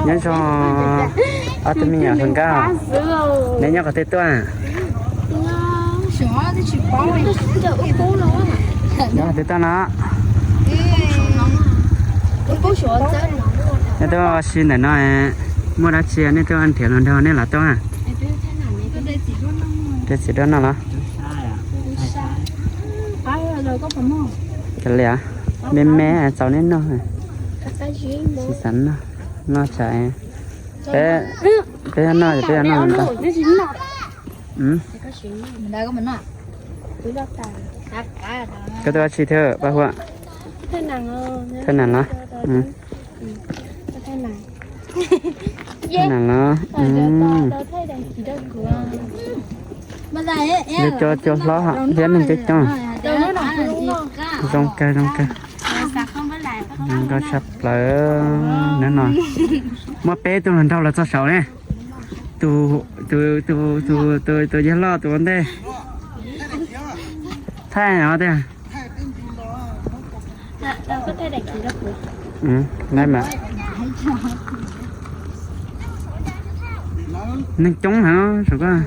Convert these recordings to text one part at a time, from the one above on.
Nyob zoo ob tug me nyuam hluas nkauj, neb nyob qhov twg tuaj? Nyob qhov twg tuaj no? Nej tuaj ua si ntawm no, muaj dab tsi nej tuaj nrhiav hluas nraug nej los tuaj? Rau txiv duab noj los? Kav liam, me me txaus nej noj. Tsis xav noj, noj tsam peb, peb noj peb noj ntau. Koj tuaj ua tsi thiab Paj Huab? Thaj nam los? Thaj nam los? Li cua cua hlob thiab neeg coob coob. Zoo kawg zoo kawg. Zoo nkauj tshaj plaws. Hnub no muaj peb tug hluas nraug los txog saud ne. Tus, tus, tus, tus, tus yawg loj tus ua ntej. Thaij no tiag. Laib mas. Neeg coob heev saum koj.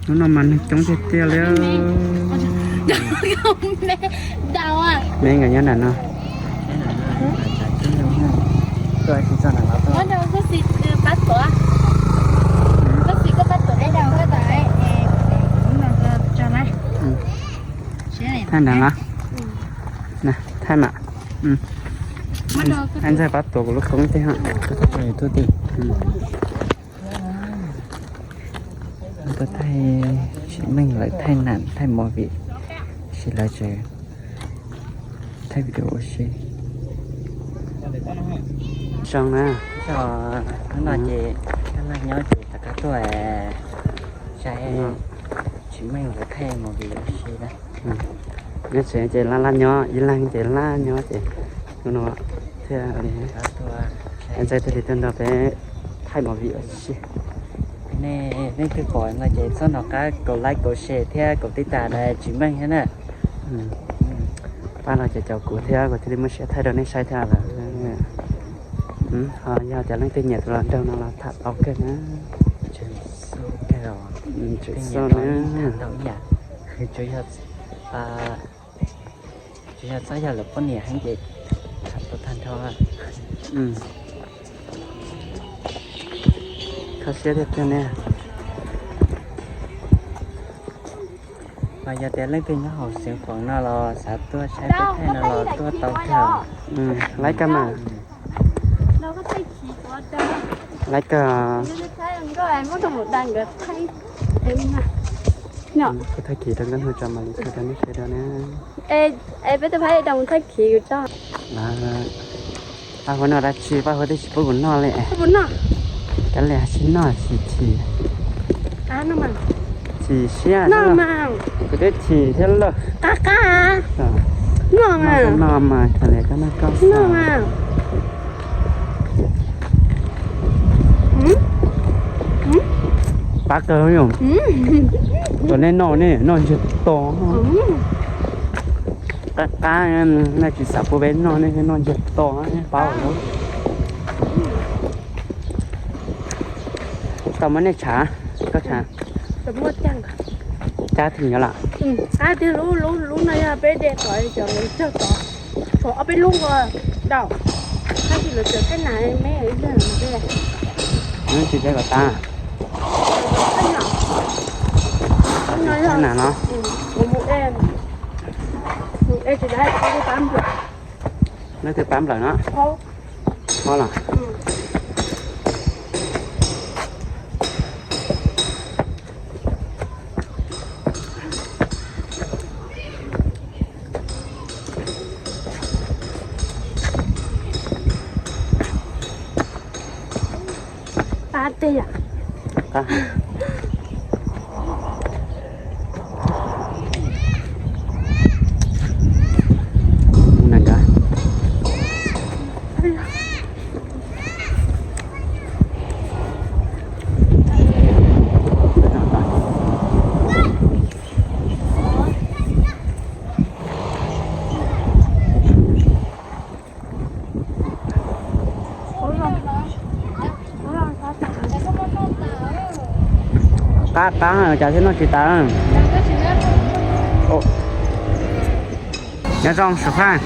Hnub no mas neeg coob tiag tiag li. Me nkawd nyob nram no. Thaij nrad los? Thaij mam. Ntxawg pab tuav kuv lub koob tiag. Tuaj thaij Tsim Meej lawv thaij nam thaij movie, sis lawv tseem thaij video ua si. Zoo na. Hnub no ces kab laj nyob ces rov qab tuaj saib Tsim Meej lawv thaij movie ua si na. Nyob tsev ces laj laj nyob, ib leeg ces laj nyob ces hnub no thiaj li ntxawg thiaj li tuaj nrog peb thaij movie ua si. Nej leej twg pom no ces txhob nco qab kaum like kaum share thiab kaum tib tas Tsim Meej thiab na. Pab no ces caum kuv thiab kuv thiaj li muaj siab thaij rau nej saib thiab lawm. Ho yog tias leej twg nyiam tus hluas nraug no los tham tau kawg na. Tseem xauj na. Tsis yog txhob yog lawv poj niam heev ces tham tau tag nrho. Kho siab tiag tiag ne. Mas yog tias leej twg nyob hauv xeev Foom no los xav tuaj saib peb thaij no los tuaj tau kawg. Laib kawg mas. Laib kawg. Kuv thaij kiv rau nkauj hnub tso mam li thaij rau nej saib rau na. Peb tuaj phab doo thaij kiv tso. Paj Huab noj dab tsi, Paj Huab twb tsis pub kuv noj li. Kav liam, tsis noj tsis chim. Chim siab, kuv twb chim thiab lauj. Qab qab. Noj mas, kav liam koj noj koj xwb. Qab kawg yom. Tus nej noj ne, noj ntsiag to. Qab qab, nej tsis xav pub peb noj, nej noj ntsiag to, nej paub lawm. Tau muab nej tshav, koj tshav. Cab thim nyob lawm. Qab tiag, lub no yog peb de tod, cov lawv cog tod. Tshuav ob peb lub ua dau. Tab sis lawv tseem thaij nas me ib yam no. Tsis thaij kom tas. Thaij nas no. Leej twg pab nplawm no? Ob los. Qab tiag. Qab qab cas thiab noj tsis tas. Nyob zoo Suav Faj.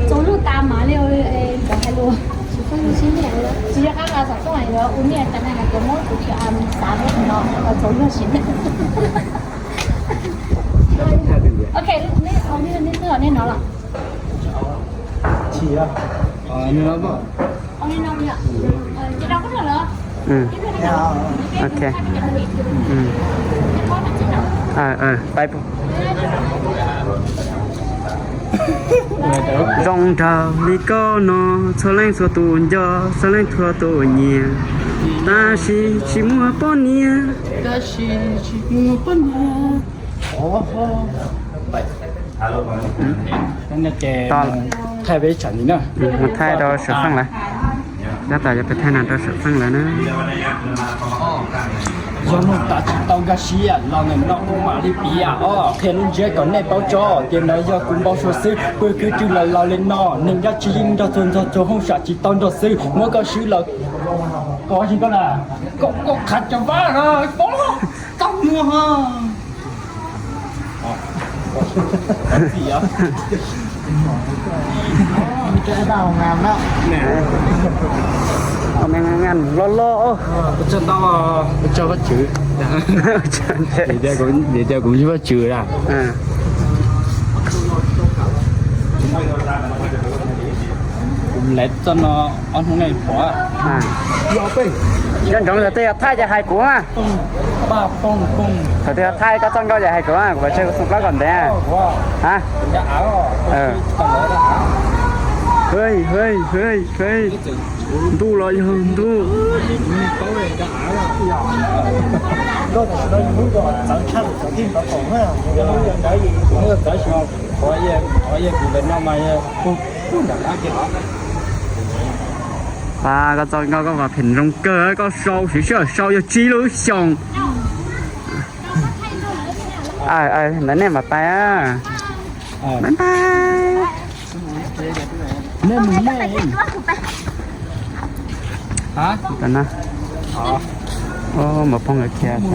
Txaus luag tas mam li hais lus. Tsis yog qab qab xov tooj yuav ua niaj tas na, kuv muab kuv xav no txaus luag sim. Ok, nej twb nej no los. Ok. Zoo nraug li koj no, txhua leej txhua tus nco, txhua leej txhua tus nyiam, tab sis tsis muaj poj niam. Thaij peb tsam ntawd na. Mus thaij rau Suav Feej lawm. Tab tom yuav pais thaij nas rau Suav Feej lawm na. Yog nug tas tsis tau nkag siab los ntawm no kuv mam li piav os, qhia lub ntsiab kom nej paub tso, tias no yog kuv npau suav xwb, pw kwv tw los laus li no, neeg dab tsi yeej nrog txog ntxog txog hoob sam tsis tau nrog xwb, muab koj swb los koj tsis koj na, koj koj qhav cov vab no, koj muag. Loj loj. Ua tsaug ntau, ua tsaug Vajtswv. Vim tias kuv yog Vajtswv na. Kuv lawv txoj no ob hnub no pom. Nco ntsoov thaum twg yog thaij ces hais kuv na. Thaum twg yog thaij koj txoj nkauj ces hais kuv na, kuv mam tseg kuv xoo plaub kom ntev. Ntuj los yog ntuj. Koj txoj nkauj koj vam phem zoo kawg, koj sau siv sij hawm sau yog tsib lub xyoos. Ntawd nej mam pais. Bye bye. Mus phooj ywg khiav xwb.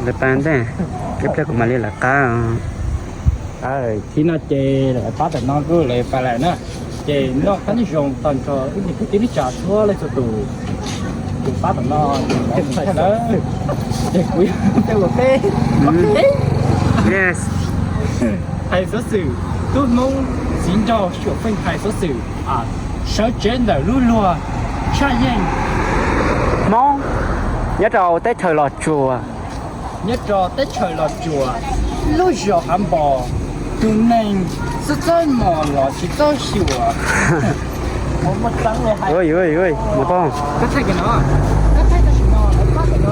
Lawv pais ntej, ib pliag kuv mam li lawv qab. Thib no ces lawv pab tam no kuj lawv pais lawm na. Ces noj qab nyob zoo tag nrho ib tsoom kwv tij neej tsa txhua leej txhua tus. Ces pab tam no ces kuv hais xov xwm, tub Hmoob txiv nraug Suam Feej hais xov xwm, sawv tsev ntawm lub luag tshaj yeej. Hmoob nyob rau teb chaws Los Tsuas. Nyob rau teb chaws Los Tsuas, lub zos Hav Npos, tus neeg txawj txawj mos los tsis txawj xyuas. Mus phooj.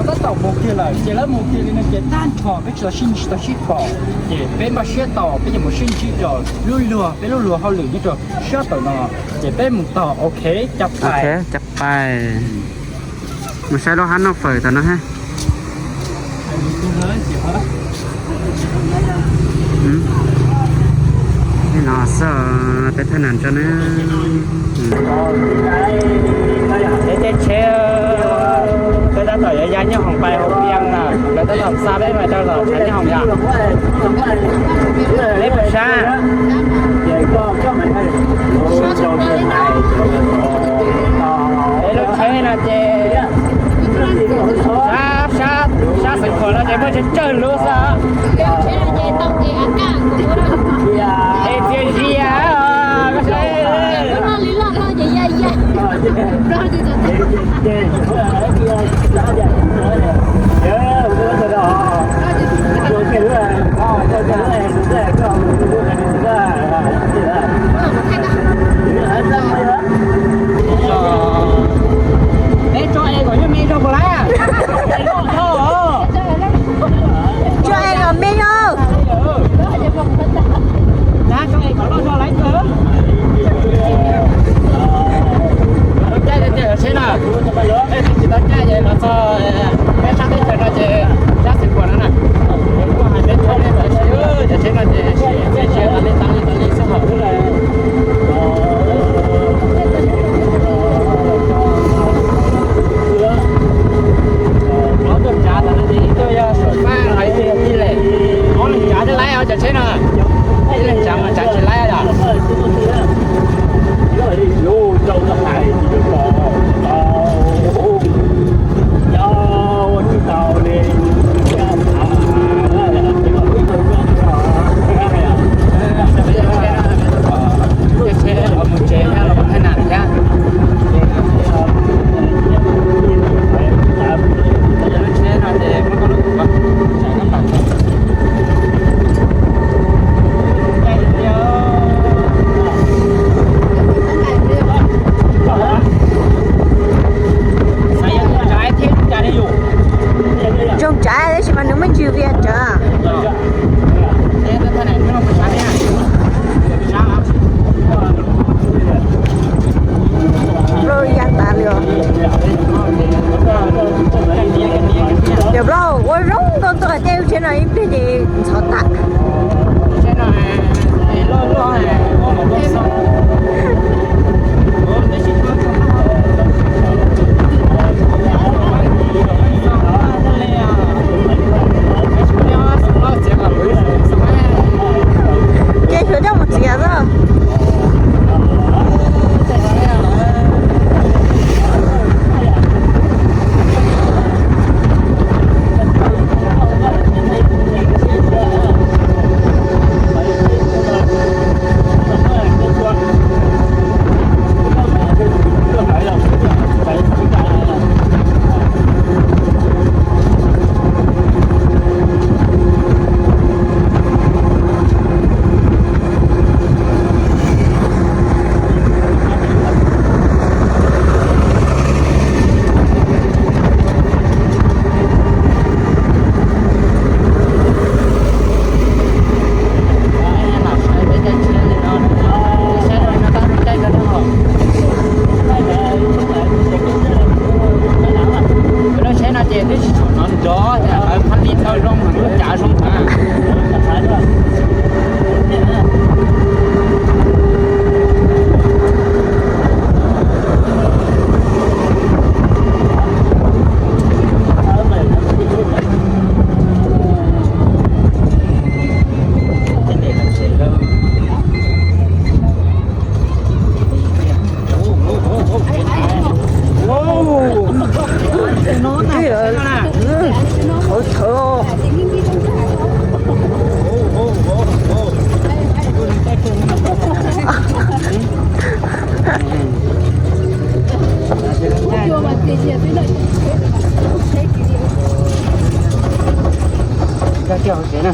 Tab tom mus kiag lawm ces lawv mus kiag li no ces tag nrho peb tsis tau sib ntsib tau sib pom, ces peb npaj siab tau peb yuav mus sib ntsib rau lub luag, peb lub luag hauj lwm nyob rau sab tom no, ces peb mus tau. Ok, cab pais. Mus saib lub hab noj fawm tom no ha. Tej no xwb, peb thaij nas tso na. Tej tsheb, peb tab tom yuav ya nyob hoom pais hauv Vias na, lawv tab tom xa peb pais rau tom tshav nyob hoom yom. Peb puas sab? Peb lub tsheb no ces sab, sab, sab xeev khuam no ces muaj tsawg tsawg lub xwb. Es txias zias, koj saib. Peb tso es kom nyuaj me rau puas lawm? Tso es kom me rau. Tso es kom loj rau lawm. Caij tiag tiag seb na. Tsev los thaij nam thiab. Lub tsheb no ces muab koj lub kuv, tsam koj pam tau. Xav yog tsav thiab cas li yus. Zoo tsav tab sis mas nws muaj ntsis vias tsav. Plaub ya tas li os. Cov plaub ua zoo nkauj tuaj tej tsheb no ib pliag ces ntxhov tas. Ces xyov coj mus txiav xwb. Lub tsheb no ces twb tsis tshua hnov nrov, phab li tau zoo, lub cav zoo heev. Thov thov. Koj coj hauv tsev na.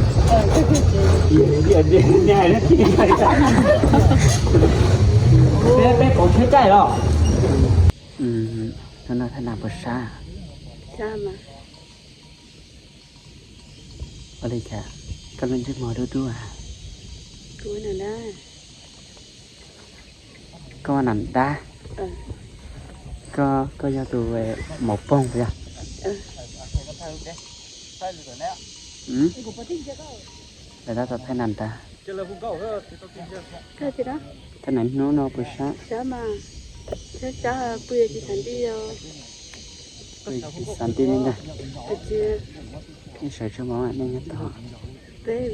Peb, peb kauv tsheb caij los? No no, thaj nam puas sab? Ua li cas koj lub ntsej muag dub dub? Koj nam dab. Koj, koj yog tus maum poog puas yog? Lawv tab tom thaij nam tas. Thaij nam hnub no puas sab? Xav nti li ntag. Nej sawv tsev mus nej nyob tod. Peb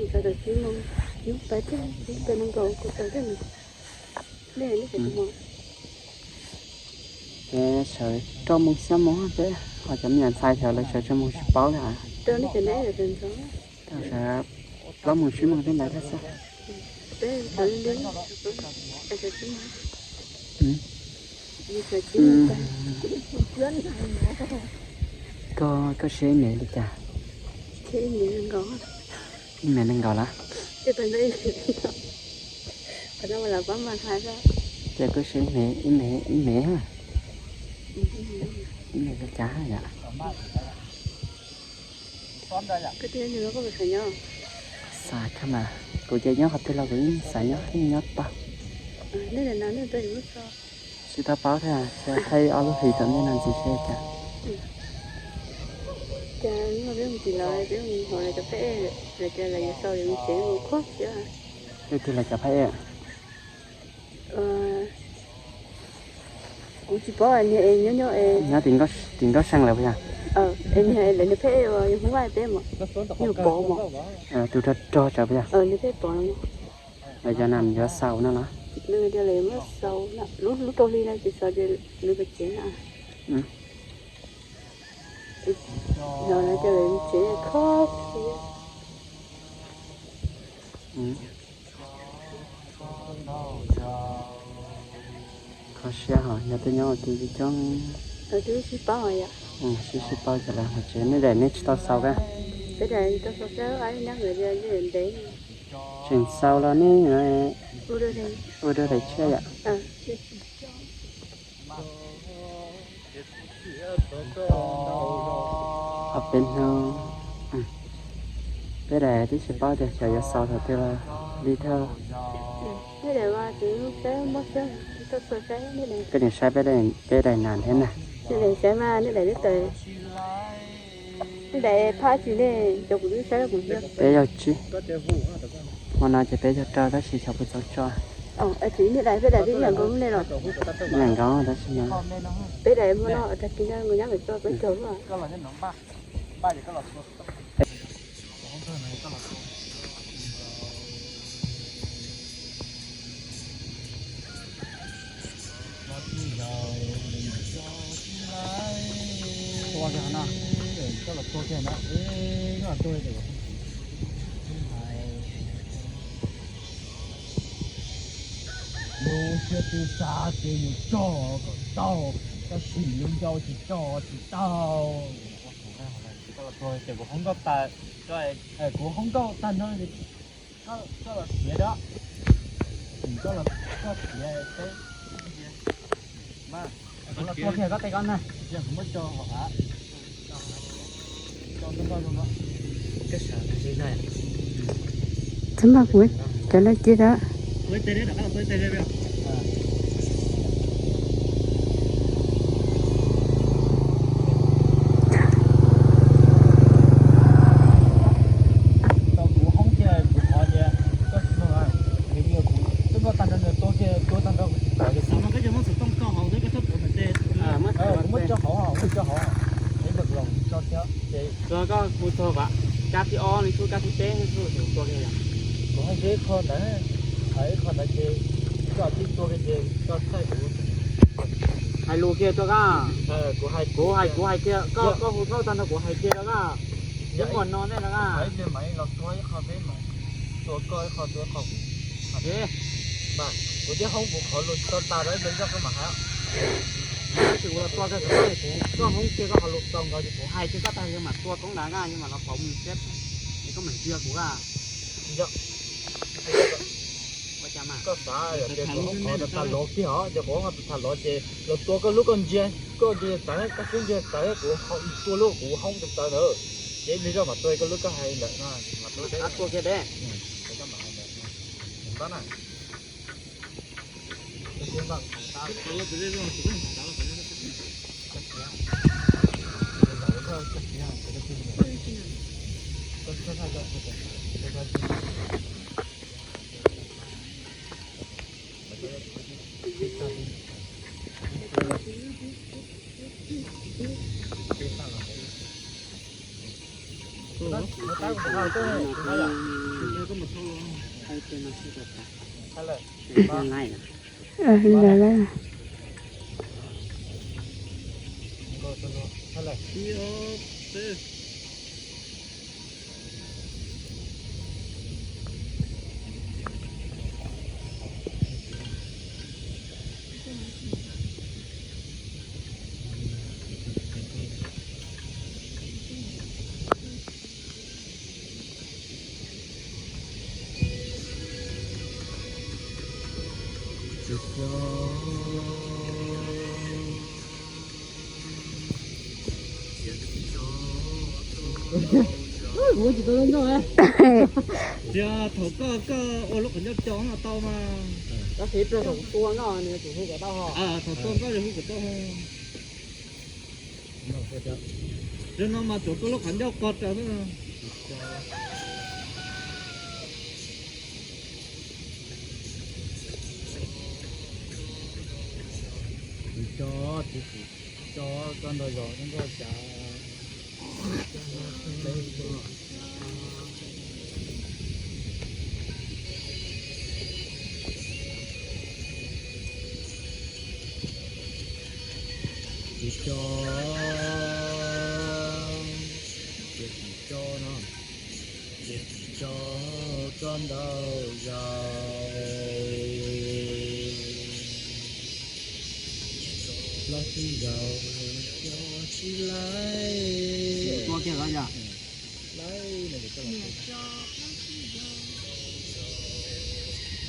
sawv rau mus xya mus peb ho cov me nyuam ntxhais xyov lawv sawv tsev mus tsis paub li. Tau sawv plaub mus tsib mus peb ntawd thiab xwb. Koj, koj siab ib mev li cas? Ib mev nees nkaum lawm. Ces koj siab ib mev, ib mev, ib mev li cas yom? Xav kawg mas, kuv ces nyob qhov twg los kuv yeej xav nyob, yeej nyob tau. Tsis tau paub thiab, thaij ob lub hlis tom ntej no ntxiv seb cas. Leej twg los cov phab ej? Kuv tsis paub, niag es nyob nyob es nyob tim Nkauj Seej lawm puas yog? Es niag es lawv niag phab ej uas yog Hmoob Vaj peb mas, niag Pov mas. Tus rog rog tsawv puas yog? Niag phab Pov no. Lawv cov nam yuav xaus no los? Nws tias lawv yuav muab xaus na, lub, lub rau hli no ces xaus ces nws pem tsev na. No lawv cov lawv tsev khob khiav. Siab hos yog tej nyob ua ke coob. Sib sib paub ces lawv hais tias nej daim nej tsis tau xaus kab. Tseem xaus los nej ua dua daim tshiab yom. Ob peb hnub, peb daim twb tsis paub tias xyov yuav xaus thaum twg li thiab. Koj niam saib peb daim nas thiab na. Peb yog tsib. Hmo no ces peb yog rau tab sis xyov puas txaus tso. Nyiam nkaus tab sis no. Lub siab twb xav tias yuav coj kom tau, tab sis lub ncauj tsis coj tsis tau. Ces kuv hoob nkauj tag, kuv hoob nkauj tag nrho, koj los khiav da, koj los, koj khiav peb. Kuv los tua kiag koj tej koj na, kuv muab tso hauv av. Txhob npaj kuv, cov lawv cia da. Kuv hoob kiag kuv qhov tias koj tsis mloog, kuv twb npaj tag nrho nws tua kiag tua tag nrho kuv tsis pom. Kuv muab tso hauv, muab tso hauv, es kuv los tso thiab ces. Koj hu txog kab thib ob li, kab thib peb tua kiag. Kuv hais ib qho ntawd, hais ib qho ntawd ces koj tib tua kiag ces koj txhawj kuv. Hais lus kiag rau koj. Kuv hais, kuv hais kiag koj, koj hu thauj tag nrho kuv hais kiag rau koj. Ib qho no ne los koj. Ib pliag mam los tua ib qho peb mas, tua koj ib qho tua ib qho kuv. Kuv thiaj hoob kuv qhov lus tau tas rau ib pliag zoj koj mam hais. Tab sis kuv los tua kiag kuv, koj hoob kiag koj qhov lus txaus nkaus ces kuv hais kiag koj tag yog mam tua toob ntawd koj, yog mam los pauv mus thiab es koj mam ntsia kuv koj. Koj xav tias kuv hoob qhov tag los kiag os, ces kuv hoob tag los ces los tua koj lub koj ntsia, koj ntsia txawv, koj twb ntsia txawv, kuv tua lub kuv hoob txawv ntawd. Ces ib pliag zoj mam tua koj lub koj hais ntawd no, mam tua kiag deb. Kuv tsis tau nkauj. Tias thaum koj, koj ua lub qhov ncauj co no tau mas. Tab sis ib pliag thaum tua nkauj nws yuav tsum hu kom tau ho. Thaum tua nkauj yog hu kom tau ho. Zaum no mas tsuas koj lub qhov ncauj qog raws xwb. Tsis tso, tsis tso, koj nrog zos koj nrog cas. Tsis tso, tsis tso no, tsis tso koj nrog zos. Los tsis zaum, los tsis laib. Tua kiag los yog.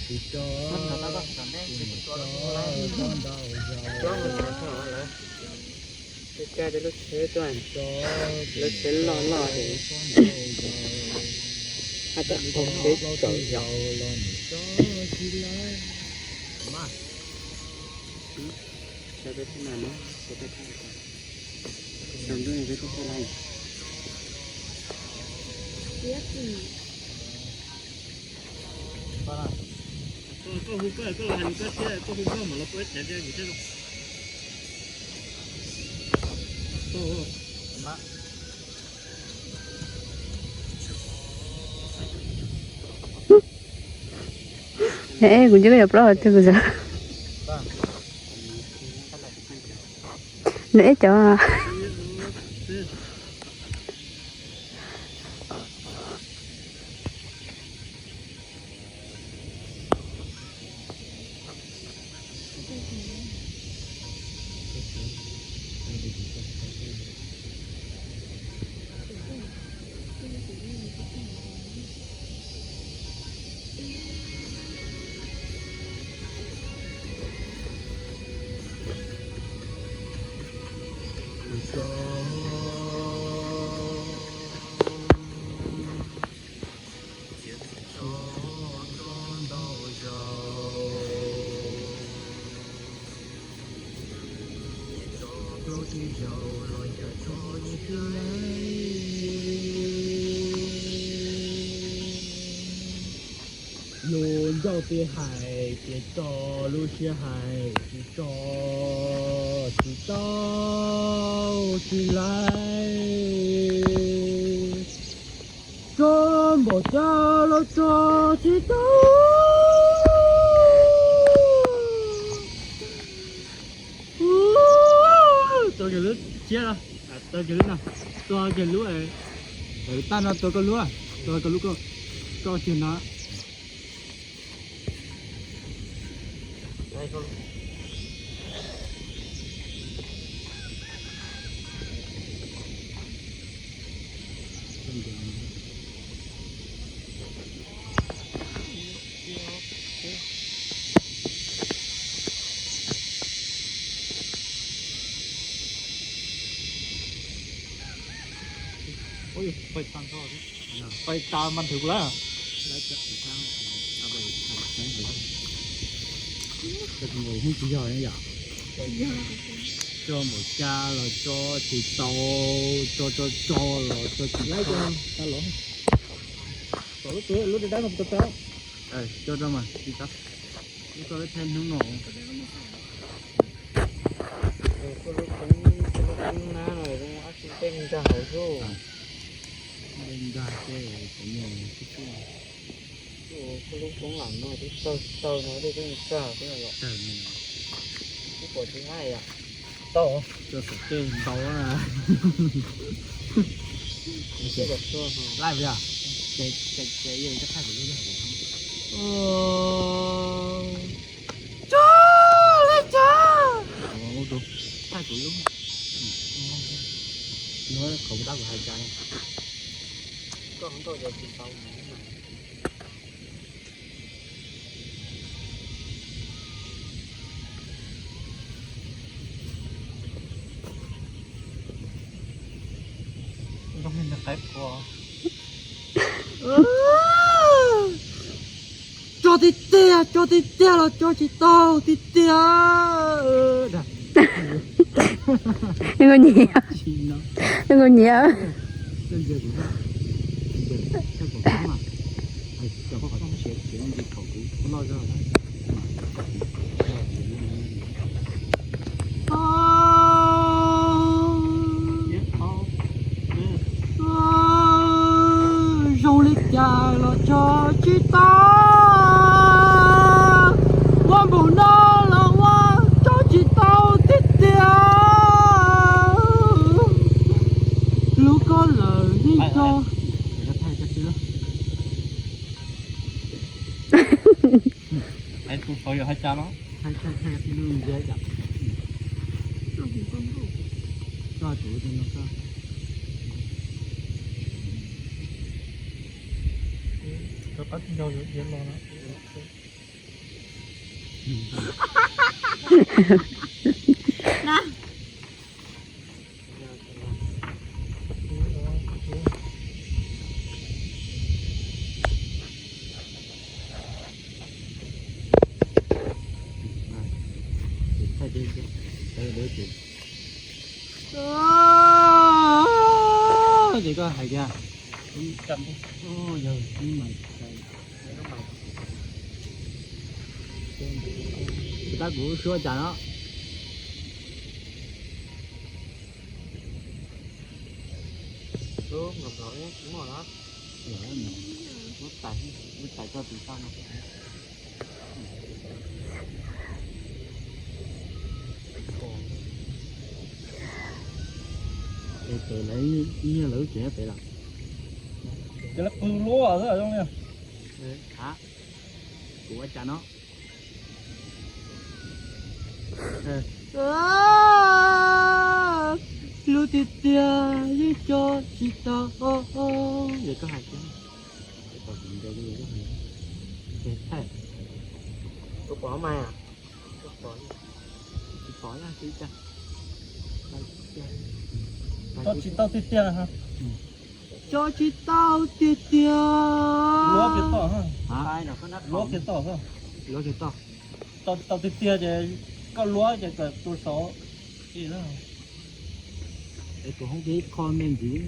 Tsis tso, tsis tso, tso ntau zaus. Lub tsheb tuaj, lub tsheb loj loj es haj tseem qaug tsheb tsaws yom. Kuv ntsib koj yuav plaub hau twg kuv xav. Nws ib cov. Lus ncauj twb hais tias tso, lub siab hais tias tso, tsis tau, tsis laib. Tso npaum cas los tso tsis tau. Tso kiag lub siab no, tso kiag lub no, tso kiag lub, tag no tso koj lub, tso koj lub, koj kiag no. Pais tas mas nthwv lawm. Mus tsis yog yom. Tso npaum cas los tso tsis tau, tso tso tso los tso tsis tau. Lub dab no tso tau. Tso rau mas tsis tau. Lub koj lub thaij hnub no. Koj lub koob, koj lub koob nab no zoo ab tsi tej nkag hauv xwb. Tej nkag tej kuv mus xwb xwb. Koj lub koob lam no twb tawg tawg no tej twb nkag xwb los. Tawg no. Twb pom tsis haib yom. Tau. Tso xov tej ntau na. Laij puas yog? Ces ces ces yog koj thaij kuv lub yog. Tso, tso. Thaij kuv lub. No qhov dab kuv hais cas. Koj hov tau ces tsis tau. Tso tiag tiag, tso tiag tiag los tso tsis tau tiag tiag. Nkauj nyiam, nkauj nyiam. Zoo li cas los tso tsis tau, ua npaum no los ua tso tsis tau tiag tiag. Lub koj lawm yeej tso. Hais tus tau yog hais cas no. Hais hais hais lub ntiav yom. Koj tus no koj. Rov qab tsis nco yuav los no. Ces koj hais tias, yog ib mas, tab kuv suab cas no. Ces lawv nyiag lawv lub tsev nyob pem los? Ces lawv qw luaj xwb zoo li. Ha, kuv ua cas no? Hlub tiag tiag yeej tso tsis tau. Ces koj hais tias, tus pom mas, tus pom, tus pom, tso tsis tau tiag tiag. Tso tsis tau tiag tiag. Luab kiag tom, luab kiag tom, luab kiag tom. Tau tiag tiag ces koj luab ces kom tus saud. Es tus hoob peb kho me ntxiv.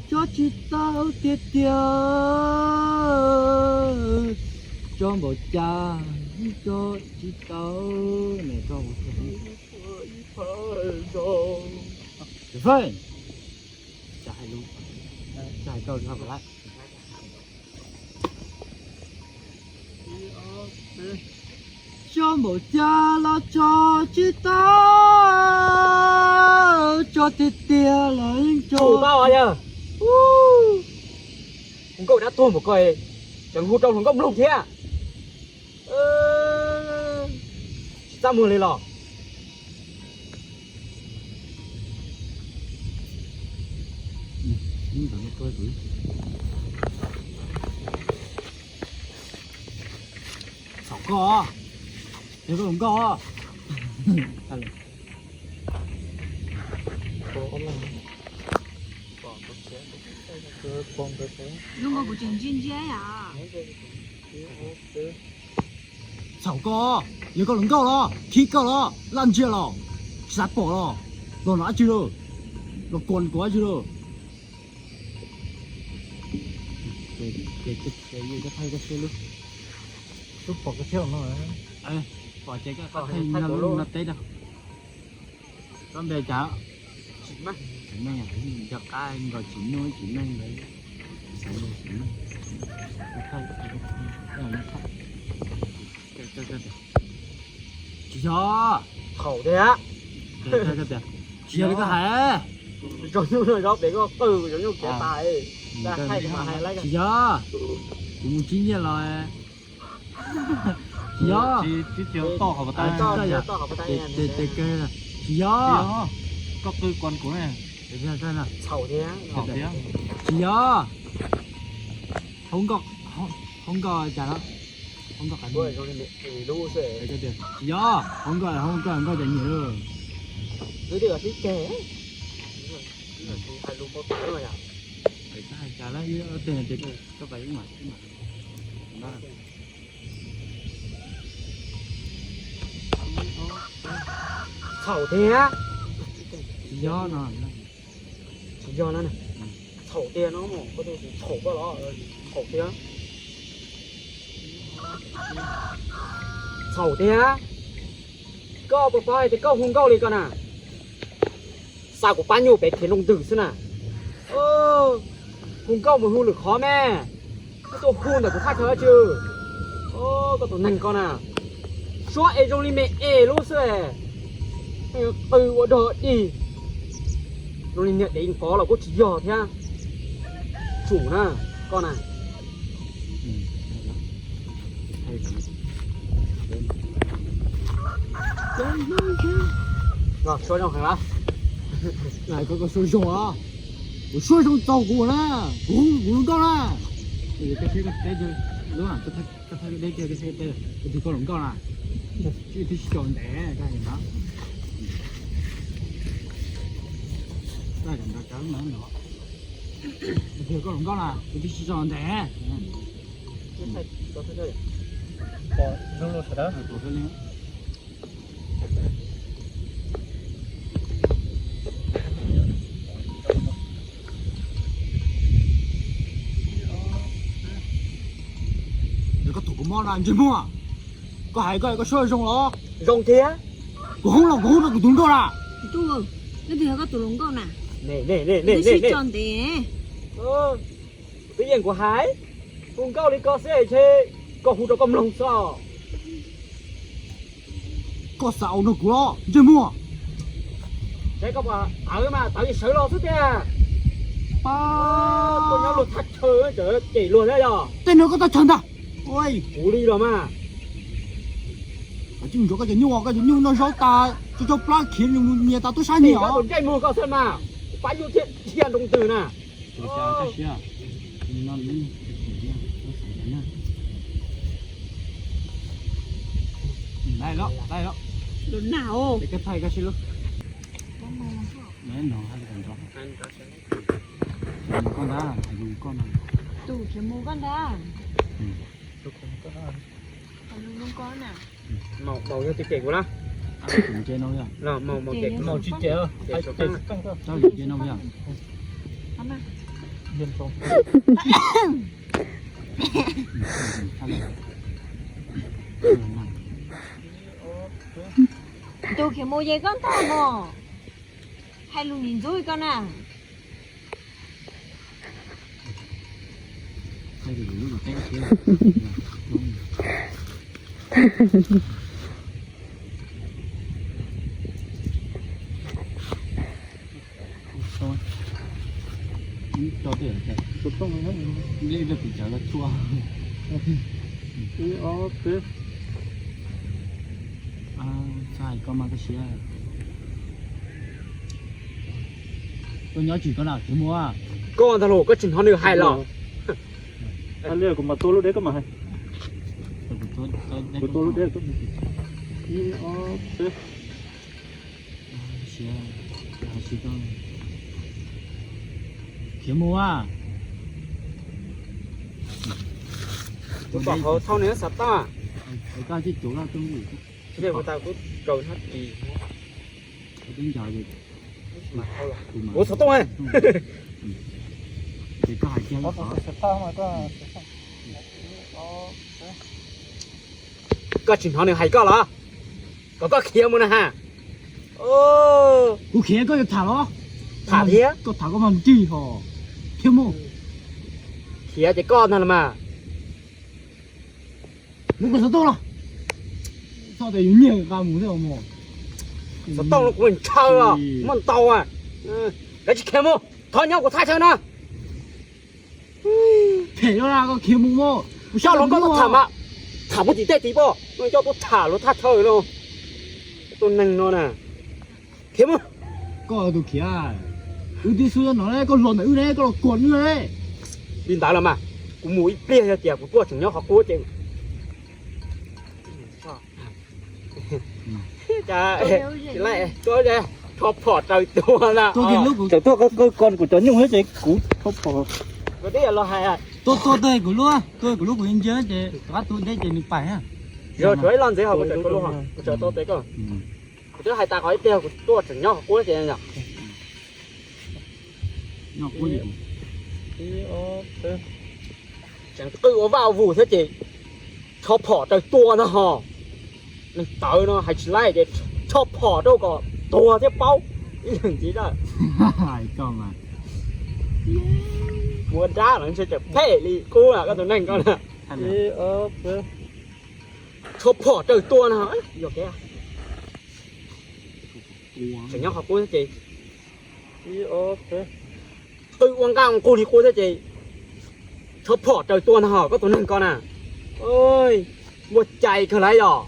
Tso tsis tau tiag tiag. Tso npaum cas tso tsis tau. Nws tso ua tiag. Feej, cas hais lus, cas hais rau lawm. Tso npaum cas los tso tsis tau, tso tiag tiag los yeej tso. Tau yog hluas nkauj dab tuag npaum ko, tseem hu rau hluas nkauj mloog thiab. Tsis txaj muag li los. Txhaum koj, yog koj hluas nkauj. Zoo nkaus kuv tseem ntsia ntsia yom. Txhaum koj, yog koj hluas nkauj los khib koj los laj ntsia los, tsis xav pom los, los no dab tsi lauj, los kuas kuv dab tsi lauj. Pom ces koj thaij no teb rau. Koj npe cas? Tsis meej, nco qab nkaus tsis muaj tsis meej ntawd. Tsis yog. Thaum tiag. Tsis yog li koj hais. Tsis yog. Kuv mus tsib nyiaj los. Tsis yog. Tsis yog. Tsis yog. Tsis yog. Hauv nkauj, hauv nkauj cas no? Hauv nkauj qas. Tsis yog, hauv nkauj, hauv nkauj, nkauj cas nyiam lawm. Koj hais cas lawm, koj pais ib mas. Txhaum thiab. Tsis yog no. Tsis yog no. Txhaum tiag no, koj tus txhaum koj los txhaum tiag. Txhaum tiag. Koj puas paub hais tias koj hu nkauj li koj na? Xa kuv pab nyuj pem khiav nrooj ntws xwb na. Hu nkauj mus hu lwm qhov me. Koj tuaj hu ntawm kuv thaj chaw dab tsi? Koj tus neeg koj na, suab es zoo li me es lub xwb. Qw ua dog dig, zoo li niag dev yeej pov los kuj tsis yog thiab. Tsum na, koj na. Tsis Suab zoo heev los? Koj suab zoo os. Kuv suab zoo txaus kuv na. Kuv hu kuv hluas nkauj na. Koj thaij deb kiag, koj thaij deb, kuv tus koj hluas nkauj na. Twb tsis tso ntev, koj hais no. Koj nrov cov no no. Kuv tus koj hluas nkauj na, kuv twb tsis tso ntev. Koj tus kua mob na ntsej muag, koj hais koj koj suab zoo los? Zoo thiab. Kuv hoob los kuv hoob rau kuv tus hluas nkauj na. Ntuj, koj tus hluas nkauj na. Twb tsis tso ntev. Twb yeej kuv hais, tus nkauj li koj xwb es koj hu rau koj mloog xwb. Koj xav ua nrog kuv los ntsej muag? Saib koj puas tawv mas tawv sawv los xwb tiag. Koj nyob luag thaj chaw cem luag thiab yog? Tej no koj txhob chaw ntag. Kuv li los mas. Koj cov nyuj, koj cov nyuj noj zaub tas, tso plab khiav nyias tas tub sab nyias os. Ntsej muag koj xwb mas, pab nyuj thiab dhia nroo ntws na. Koj ntag, hais lus koj no. Tus khiav mus koj ntag. Hais lus zoo koj na. Maum yog tus cem kuv na. Tus cem no yog? Maum tsis cem, tsis cem no yog? Tus khiav mus ces koj ntag mog. Hais lus nim ntxub koj na. Koj mas koj siab. Koj nyob tsis koj na, khiav mus. Koj ntag los koj tsis hnov nws hais los? Kuv mas tua lub deb koj mas hais. Kuv tua lub deb. Ib ob peb. Khiav mus a. Kuv tom hauv thauj nws xov tooj. Koj tsis cuv koj tuaj. Kuv tau kuv kaus hnab tis. Kuv xov tooj. Koj tsis hnov nws hais koj los? Kom koj khiav mus na ha. Kuv khiav koj yuav tham los? Tham thiab. Koj tham koj mas nrig hos. Khiav mus. Khiav ces koj ntag los mas. Muab kuv xov tooj los. Txhob tias yus nyiag nqa mus thiab mog. Xov tooj no kuv ntshaw os, muaj ntau. Kav tsij khiav mus, thov nyob kuv thaj chaw no. Phem no na, koj khiav mus mog. Kuv sab los koj tham mas, tham muaj tim tej tim poj, no coj tuaj tham luag thaj chaw no. Tus neeg no na, khiav mus. Koj tus khiav, wb twb xub no, koj los ntawm wb ne, koj los kuam wb ne. Li ntawd los mas, kuv mus ib pliag yog tias kuv tuaj tseem nyob qhov qub ces rho phom raws tua na. Tseem tuaj qw koj kuv cov nyuj thiab ces kuv rho phom. Tua tua tag kuv lub, tua kuv lub kuv ntsia ces rov qab tua deb ces nws pais. Yog tshuav ib lo ntxiv ho kuv tseem tua lub ho, kuv tseem tua tes koj. Kuv twb hais tas qhov ib pliag kuv tuaj tseem nyob qhov qub ces yog. Tseem qw ua vaj ua vus thiab ces rho phom raws tua ntag ho. Neeg tawv no hais tsis laib ces rho phom rau kom tuag thiab paub. Ib leeg ntxiv a. Ua dab los ntshe tseem phem li qub koj tus neeg koj na. Rho phom raws tua no. Yog kev tseem nyob qhov qub thiab ces qw ua nqaj ua nqug li qub thiab ces rho phom raws tua ntag ho koj tus neeg koj na. Muaj cai kawg lawm yog.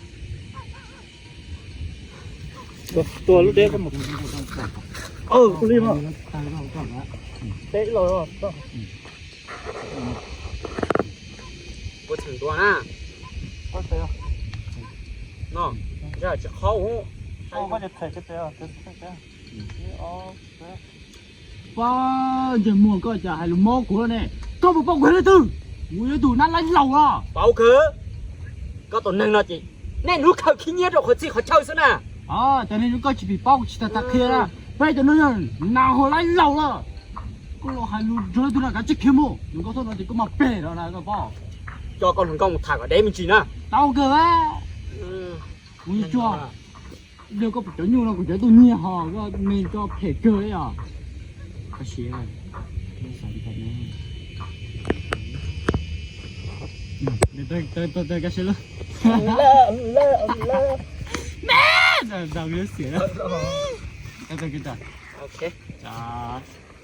Tua lub deb koj mus. Ua li no. Deb los. Puas tseem tua na. No, tsis qhov ub. Pab, ntsej muag koj cas hais lus mob kuv ne. Koj puas paub kuv yog leej twg? Kuv yog tus nab laib laus los. Paub kawg. Koj tus neeg no ces niaj hnub khaws khib nyiab rau qhov txhia qhov chaw xwb na. Cov neeg koj tsis pom paub, kuv tsis tas tas qhia na. Peb cov neeg no nas hau laib laus lawm. Koj los hais lus nrog leej twg no kav tsij khiav mus, nws nkauj thoj no ces koj mas pem no na koj paub. Coj koj hluas nkauj mus tham kom deb me ntsis na. Tau kawg. Kuv tsuas yog koj cov nyuj no kuv cov tuaj nyiag ho koj me koj phem kawg li os. Koj siab. Cov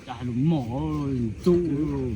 hais lus mom ntxub.